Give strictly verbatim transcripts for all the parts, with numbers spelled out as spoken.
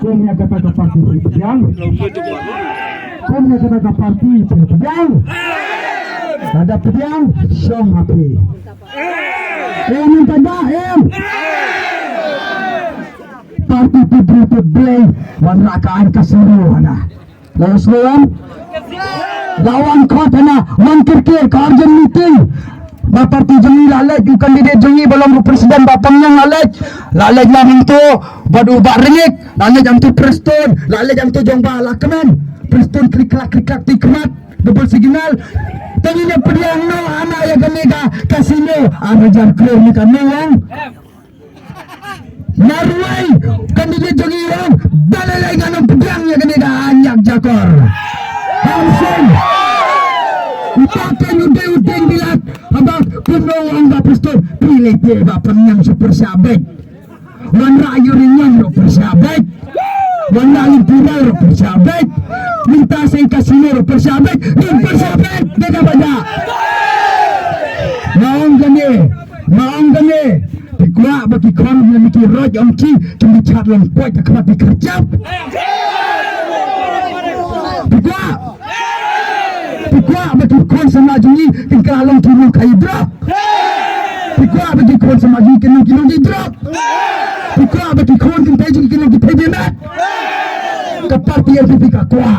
Kum ïa kata ka parti phi pdiang. Kum ïa kata ka parti phi pdiang. Lada pdiang, shong ha phi. Em, em, tanda, em. Parti phi briew phi Blei, wanrah ka aiñ casino hana. Lalu semua, la wan khot hana, wan kyrkieh ka urgent meeting. Ba parti jong ngi la leit, u candidate jong ngi ba long ruh president ba pynïang la leit. La leit la mynta bad u Bah Rngit, la leit hangto Prestone, la leit hangto jong Bah Lahkmen. Prestone klik klak klik klak ti khmat, double signal. Te ngin ïa pdiang noh hana ïa kane ka casino, ar hajar klur ne kane wan. Marwei, candidate jong ngi wan, balei la ngan ym pdiang ïa kane ka aiñ ïa ka jakor. Hamsem. Uta ken u dei u dieng bilat, haba kumno u ong ba Prestone, phi leit te ba pynïang shu pyrshah beit. Wanrah uranium ruh pyrshah beit. Wanrah lynti rail ruh pyrshah beit. Mynta seng casino ruh pyrshah beit. Ngin pyrshah beit. Dei kaba ïa. Nga ong kane, nga ong kane. Phi kwah ba ki khon lem ki roi ong ki, ki mi chat long poi ta khmat ki kyrchap. Phi kwah. Phi kwah ba ki khon samla jong ngi kin kylla long ki nongkhaii drok. Phi kwah ba ki khon samla jong ngi kin long ki nongkhaii drok. Phi kwah ba ki khon kin thei jong ngi kin long ki thei bimet. Ka parti N P P ka kwah.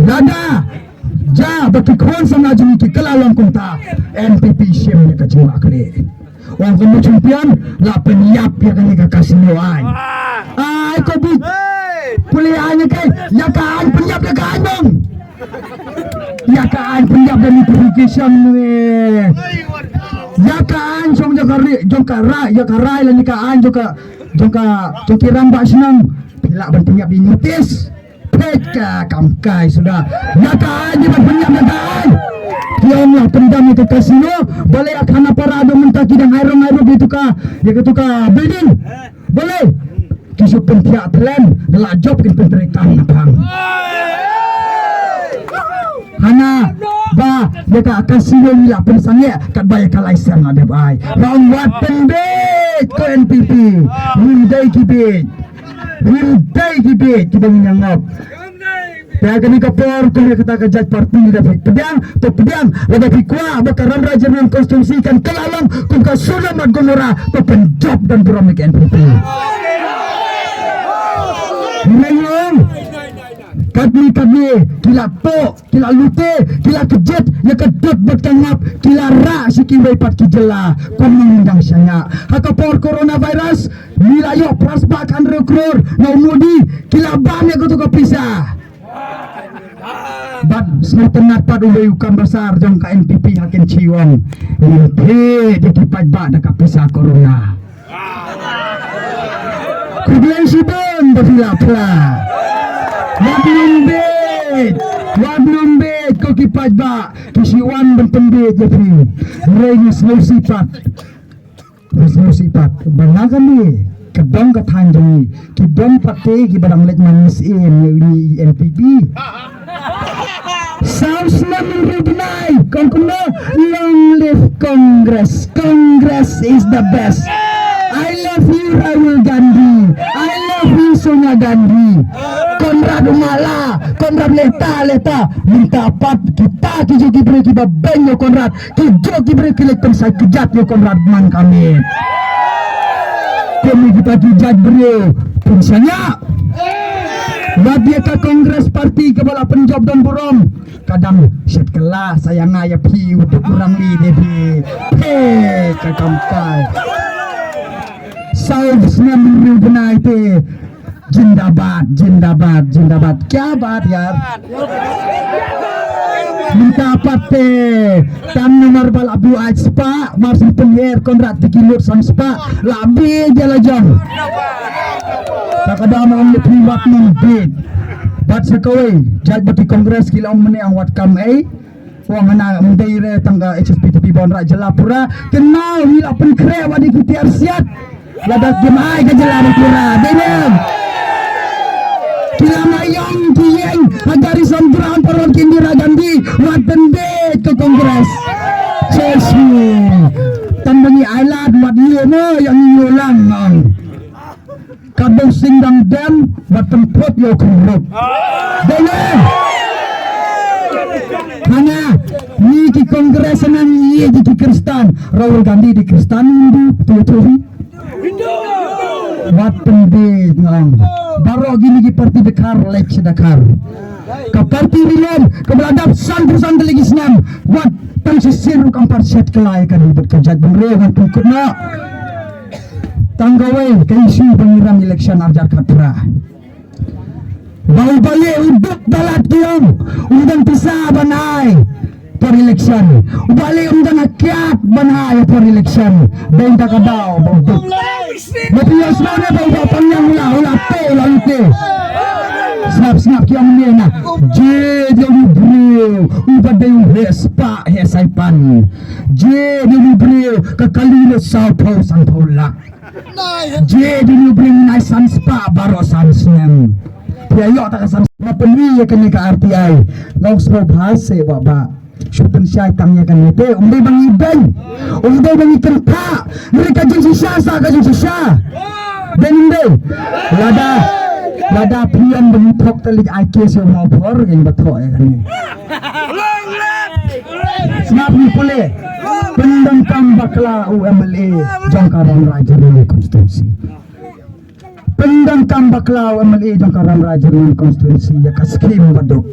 Lada jia ba ki khon samla jong ngi ki kylla long kumta, N P P shim ïa ka jingmut ka leh. Wan ka mu champion la pynïap ïa kane ka casino aiñ. Ai ko bit. Pule aiñ ïa ka, ïa ka aiñ pynïap ïa ka aiñ bang. Ïa ka aiñ pynïap da notification ne. Ïa ka aiñ jong ïa ka ri, jong ka rai, ïa ka rai la ne ka aiñ jong ka, jong ka, jong ki rangbah shnong. Phi lah ban pynïap da notice. Peit ka kam kai suda. Ïa ka aiñ ba pynïap ïa ka aiñ. Ki ong la pyndam ïa ka casino. Balei ha Khanapara do mynta ki dang ai rong ai ruh ïa tu ka, ïa ka tu ka building. Balei ki shu pynthiah thlem da la jop kin pyntrei kam na phang. Hana ba ïa ka casino ngi la pynsangeh katba ïa ka license la dep ai. Rong wat pynbeit ko N P P. Ngim dei ki beit. Ngim dei ki beit kiba ngin ïa ngop. Te ha kane ka por, kane kata ka jait parti, lada phi pdiang, to pdiang, lada phi kwah ba ka Rambrai Jyrngam constituency kan kylla long kum ka Sodom bad Gomorrah, to pynjop don burom ïa ka N P P. Hynrei katne katne ki la tuh, ki la lute, ki la kjit ïa ka dud bad ka ngap, ki la rah sha kiwei pat ki jylla. Kumno ngin dang shaniah? Ha ka por coronavirus ngi la ïoh phra spah khathynriew klur na u Modi, ki la bam ïa kato ka pisa. Bad sngewtynnat pat uwei u kam basar jong ka N P P ha Kynshi u ong, ngin thied ïa ki paidbah da ka pisa corona. Khublei shibun ba phi la phla. Wat nym beit, wat nym beit ko ki paidbah, ki shu wan ban pynbeit ïa phi. Hynrei ngi sngewsih pat. Ngi sngewsih pat ba na kane ka dong ka thaiñ jong ngi ki don pat te kiba dang leit man mynsiem ïa uni i N P P. Saw snem hynriew bnai, kong kumno? Long live Congress. Congress is the best. I love you Rahul Gandhi. I love you Sonia Gandhi. Conrad u mala, Conrad lehta lehta. Mynta pat kita ki ju ki briew kiba beiñ ïa u Conrad. Ki jong ki briew ki leit pynshai kjat ïa u Conrad man ka miet. Kum kita ki jait briew pynshaniah. Wat ïa ka Congress Party kaba la pynjop don burom. Ka dang shet kylla sa ïa nga ïa phi u duk u rangli de phi. Phi ka kam kai. Saw snem hynriew bnai te. Jindabad, jindabad, jindabad. Kya baat yaar? Mynta pat te tang namar ba la buaid spah, mar syn pynher Conrad te ki lut san spah, la bit ïa la jong. Ta ka dang ong le phi wat nang bit. Bad sa kawei, jait ba ki Congress ki la ong mynne ong wat kam ei. Ong hana ym dei re tang ka H S P T P ba wanrah jylla pura. Kynmaw ngi la pynkhreh wat ïa ki tiar siat. Lada kim ai ka jylla ba pura. Dei ne em? Ki la ma ïong ki ïeng ha Garrison Ground parom ki Indira Gandhi. Wat pynbeit ka Congress. Cheers. Tang ba ngi ai lad wat ïoh mo ïa ngi ïoh lang. Ka dong sing dang dem, ba tengkot yo kumrut. Dene. Hana, ni ki Congress nang ni ki Kristan, Rahul Gandhi di Kristan Hindu, tu tu. Wat pynbeit ngang. Baroh kine ki parti Dkhar, lek Dkhar. Ka parti Rilum, kaba la dap san phew san tylli ki snem. Wat tang shisien ruh kam pat shet kylla ïa kane bad ka jaitbynriew ngan pynkut noh. Tang kawei ka issue ba ngi rem election ar hajar khatphra. Ba u Bali u duk da lad ki ong, um don pisa ban ai por election. U Bali um don kiad ban ai por election. Dei da ka daw ba u duk. Ba phi ïohsngew ne ba u Bah Pangngiang u la, u la te, u la lute. Sngap sngap ki ong ne na. Je dei u briew uba dei u heh spah heh saipan. Je dei u briew ka kali ne saw phew san phew lak. Je dei u briew nai san spah baroh san snem. Phi ïoh ta ka san spah pynri ïa kane ka R T I. Ngong sngewbha se wa ba. Shu pynshai tang ïa kane te, um dei ba ngi beiñ. Um dei ba ngi kynthah. Ngi ka jingshisha sa ka jingshisha. Dei um dei. Lada, lada phi ong ba ngi thok te leit ai case ïa u Mawphor, ïa ba thok ïa kane. Sngap ngi pule. Pyndonkam bakla u M L A jong ka Rambrai Jyrngam constituency. Pyndonkam bakla u M L A jong ka Rambrai Jyrngam constituency ïa ka scheme ba duk.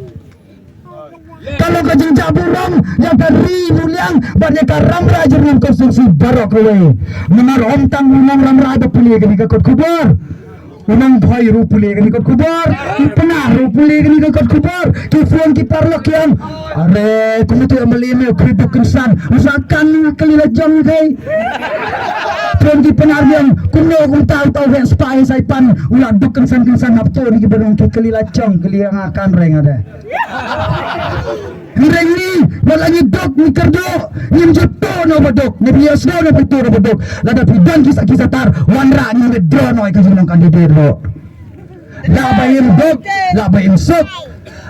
Ka long ka jingjah burom ïa ka ri Muliang bad ïa ka Rambrai Jyrngam constituency baroh kawei. Namar ym tang u nong Rambrai ba pule kane ka kot khubor. U nong Bhoi ruh pule kane ka kot khubor. U Pnar ruh pule kane ka kot khubor. Ki phone ki paralok ki ong, are, kumno te M L A me u khri duk kynsan. U sa kan kali la jong kai. Phone ki Pnar ong, kumno kumta uta u heh spah heh saipan u la duk kynsan kynsan hap to ni ki ba ong ki kali la jong kali nga kan reng ade. Hynrei ngi, wat la ngi duk, ngi kyrduh, ngim ju tuh na uba duk, ngim ïohsngew na uba tuh na uba duk. Lada phi don ki sa ki satar, wanrah ngi withdraw noh ïa ka jinglong candidate ruh. Lah ba im duk, lah ba im suk,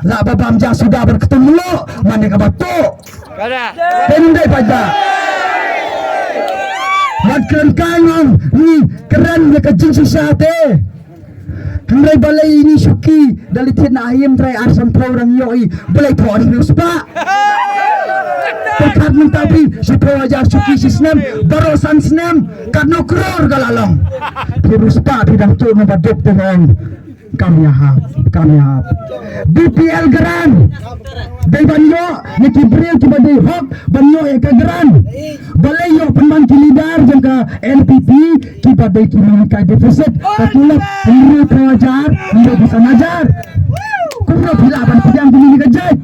lah ba bam ja suda bad ktung mluh, mane kaba tuh. Pynban dei paidbah. Wat kren kai ngong, ngi kren ïa ka jingshisha te. Hynrei balei ini shuki da leit thied na Aïem trai ar san phew rang ïohi balei phew ar phew spah. Pyrkhat mynta phi shiphew hajar shuki shi snem baroh san snem katno klur ka la long. Phi ruh spah phi dang tuh ngan ba duk te ngan. Kam ïahap, kam ïahap. B P L grant. Dei ban ïoh ïa ki briew kiba dei hok ban ïoh ïa ka grant. Balei ïoh pynban ki leader jong ka N P P kiba dei ki nonghikai deficit, ka tulop hynriew phew hajar, hynriew phew san hajar. Kumno phi lah ban pdiang kine ki jait?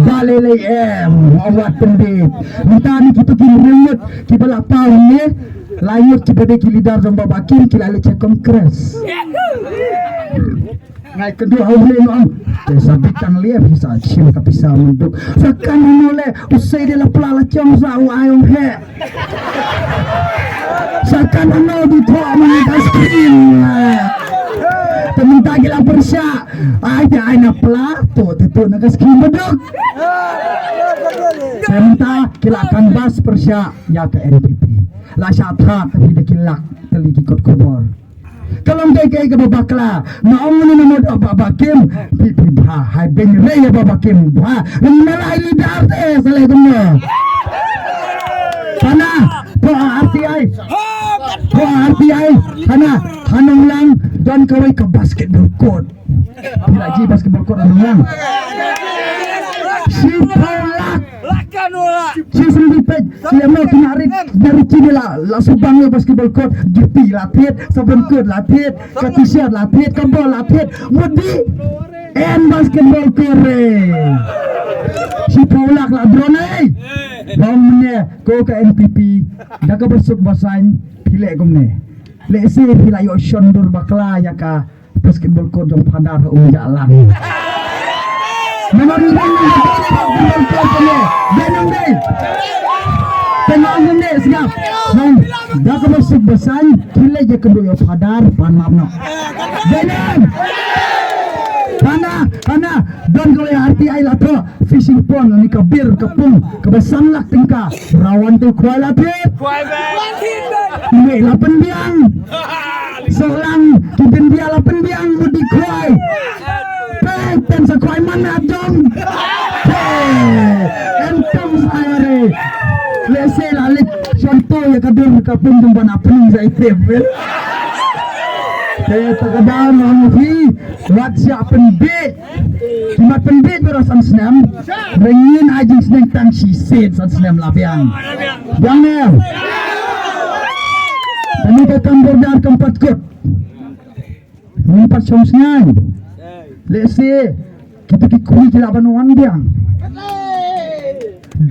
Balei lei em, wat pynbeit. Mynta ni kito ki hynriew ngut kiba la paw ne, lai ngut kiba dei ki leader jong Bah Bakim ki la leit sha Congress. Ngai kynduh ha u Blei ngan. Te sa bit tang lieh phi sa shim ka pisa mynduk. Sa kan hano le u sei de la pla la chong sa u ai ong he. Sa kan hano di thoh man ka screen. Te mynta ki la pyrshah ai te ai na pla to te to na ka screen beduk. Te mynta ki la canvass pyrshah ïa ka N P P. La shah thad te phi da ki lak te li ki kot khubor. Ka long dei kaei kaba bakla. Nga ong mynne na mut ba ba kim. Phi phi bha hai beiñ re ïa ba ba kim bha. Nang na lai leader te sa leh kumno. Hana pho R T I. Pho R T I. Hana ha Nonglang don kawei ka basketball court. Phi la ji basketball court ha Nonglang. Shiphew lak. Shi sngewbha peit, shi ïa mo kynari dari chini la, la subang ïa basketball court, juti la thied, sabun court la thied, ka t-shirt la thied, ka ball la thied, mut di en basketball court re. Shiphew lak la draw nei. Ba ong mynne ko ka N P P, da kaba suk ba saiñ, phi leh kumne. Lehse phi la ïoh shon dur bakla ïa ka basketball court jong Phadar ha Umjahlang. Namar ïa basketball court jong ne, dei nang dei. Tengok nang dei sngap. Nang da kaba suk ba saiñ, ki leh ïa kynduh ïa Phadar, pan map noh. Dei nang. Hana, hana, don kawei R T I la thoh, fishing pond, ni ka bir, ka pung, kaba san lak tyngka, rawan tu khwai la thied. Khwai ba. Ni la pynbiang. Sohlang ki byndia la pynbiang mut di khwai. Peit ten sa khwai man na jong. Em tong sa re. Lehse la leit shonto ïa ka dur ka pun jong ban happening sa itep. Te ta ka daw ma ngi wat shah pynbeit. Ki mat pynbeit baroh san snem. Rengin ai jingsneng tang shisien san snem la biang. Biang ne. Kane ka kam border kam pat kut. Ngim pat shong sngewbha. Lehse kita ki khun ki lah ban wan biang.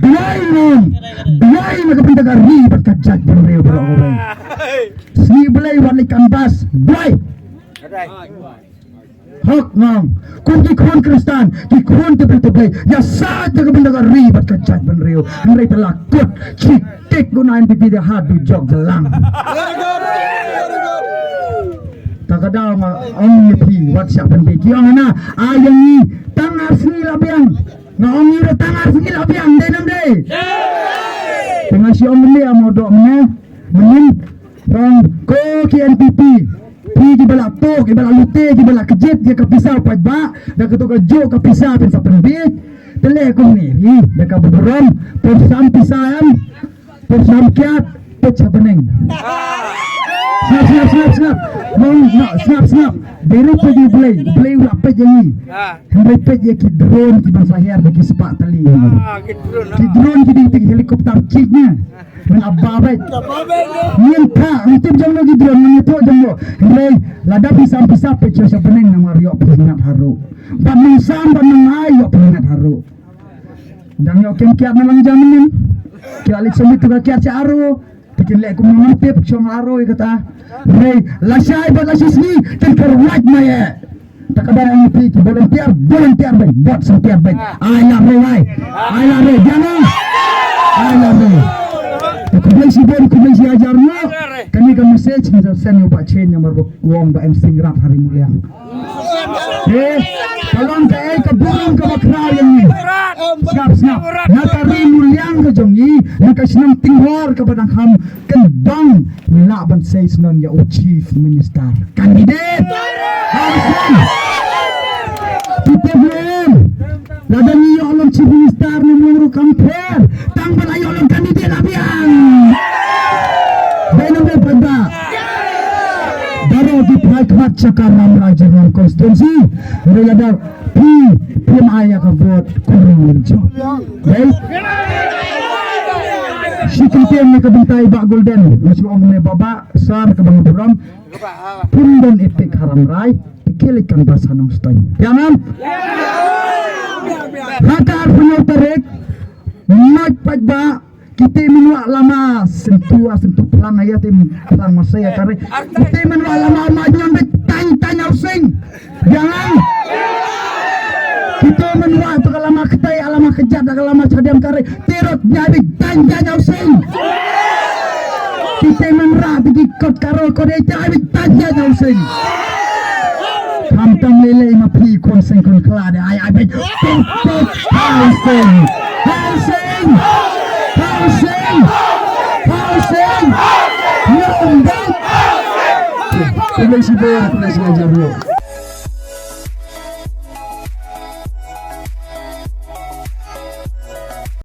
Duwai nong, duwai na ka bynta ka ri bad ka jaitbynriew baroh. Sngi Blei wat leit canvass, duwai. Hok nong, kum ki khun Khristan, ki khun tip tip Blei, ïa sa ka bynta ka ri bad ka jaitbynriew. Hynrei te la kut, chik tik gu nine P P da ha dujok jylla. Ta ka daw nga ong ïa phi wat shah pynbeit, ki ong na, ai ïa ngi tang ar sngi la biang. Nga ong ïa ngi tang ar sngi la biang, dei nam dei? Te nga shu ong mynne, amo doh mynne, mynnin, ong ko ki N P P, phi kiba la tuh, kiba la lute, kiba la kjit ïa ka pisa u paidbah, da kato kajuh ka pisa phin sa pynbeit. Te leh kumne hi, da ka burom, pynshah pisa em. Peit sngap kiat, peit sha bneng. Sngap, sngap, sngap, sngap. Nong, no, sngap, sngap. Dei ruh peit ïa u Blei, u Blei u la peit ïa ngi. Ah. Hynrei peit ïa ki drone kiba sa hiar da ki spah tylli. Ah, ki drone. Ki drone ki dei ki helicopter check ne. Mynta ba beit. Ngin ka, ngin tip jong no ki drone, ngin tip jong no. Hynrei lada phi sam phi sap peit sha bneng namar ïoh phi ngat haru. Bad nong sam bad nong ai ïoh phi ngat haru. Dang ïoh kem kiat na lang jam mynnin. Ki la leit submit tu ka kiat sha R O. Te kin leh kum nong tip shong R O ïa kata. Hynrei lashai bad lashisngi kin kyrwat ma ïa. Ta ka dang ong phi ki volunteer, volunteer beit, bad volunteer beit. Ai la re ai. Ai la re, jangan. Ai la re. Khublei shibun, khublei shi hajar nguh. Kane ka message ngi sa send ïa u Bah Chen namar ba u ong ba em sing rat ha Ri Muliang. Eh, ka long kaei ka burom kaba khraw ïa ngi. Sngap, sngap. Na ka Ri Muliang ka jong ngi, na ka shnong Tinghor kaba dang kham kyndong, ngi lah ban sei shnong ïa u Chief Minister candidate. Harsing. Kita belum. Lada ngi ïoh long Chief Minister ne mlong ruh kam pher. Tang ba la ïoh long candidate la biang. Dei nang dei pynda. Baroh ki phai khmat sha ka Rambrai Jyrngam constituency. Hynrei lada phi, phim ai ïa ka vote, kumno ngin jop. Dei. Shi kyntien na ka bynta i Bah Golden. Nga shu ong ne Bah Bah, sar kaba nga burom. Pynban epek ha Rambrai, te ki leit canvass ha Nongstoiñ. Ïa ngam? Ha ka arphew hynñiew tarik, mait paidbah, kita mynwah lama, Syntu, Syntu Phlang, ïa te Phlang Masai, ïa ka re. Kita mynwah lama, ma ñion beit tang tang housing. Ïa ngam? Kita mynwah tu ka lama kata, ïa lama kejat, ka lama shadem ka re. Tirot ïa beit tang tang housing. Kita mynwah tu ki kot karo kot ïa beit tang tang housing. Khamtam lei lei ma phi khun seng khun khlad ai ai beit. Tuk tuk housing. Housing. Housing. Housing. Housing. Khublei shibun, khublei shibun.